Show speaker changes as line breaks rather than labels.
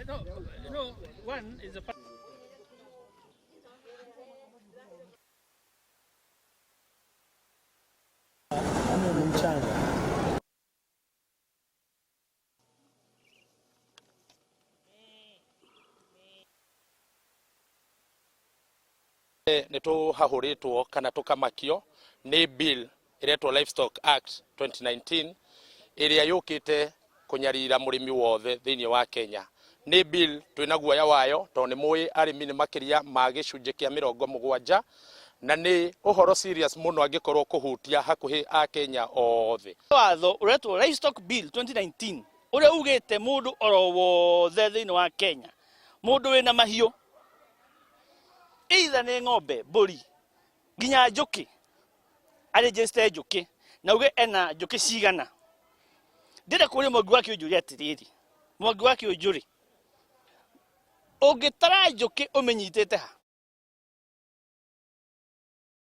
No, no, one is a
Ni mchanga.
Nä tå hahå rä two kana tå kamakio nä bill ĩretwo Livestock Act 2019 ĩrĩa yũkĩte kũnyarira mũrĩmi wothe thĩinĩ wa Kenya. Nĩ bill twĩna guoya wayo tondũ nĩ mũĩ arĩmi nĩ makĩria ma gĩcunjĩ kĩa 70 na nĩ ũhoro serious mũno angĩkorwo kũhutia hakuhĩ a Kenya othe.
Watho ũretwo Livestock Bill 2019 ũrĩa ugĩte mũndũ oro wothe thĩinĩ wa Kenya, mũndũ wĩna mahiũ, either nĩ ng'ombe, mbũri, nginya njũkĩ, arĩnjĩcite njũkĩ na uge ena njũkĩ cigana. Ndĩrenda kũria Mwangi wa Kĩũnjũrĩ atĩrĩrĩ, Mwangi wa Kĩũnjũrĩ, ũngĩtara njũkĩ ũmĩnyitĩte ha?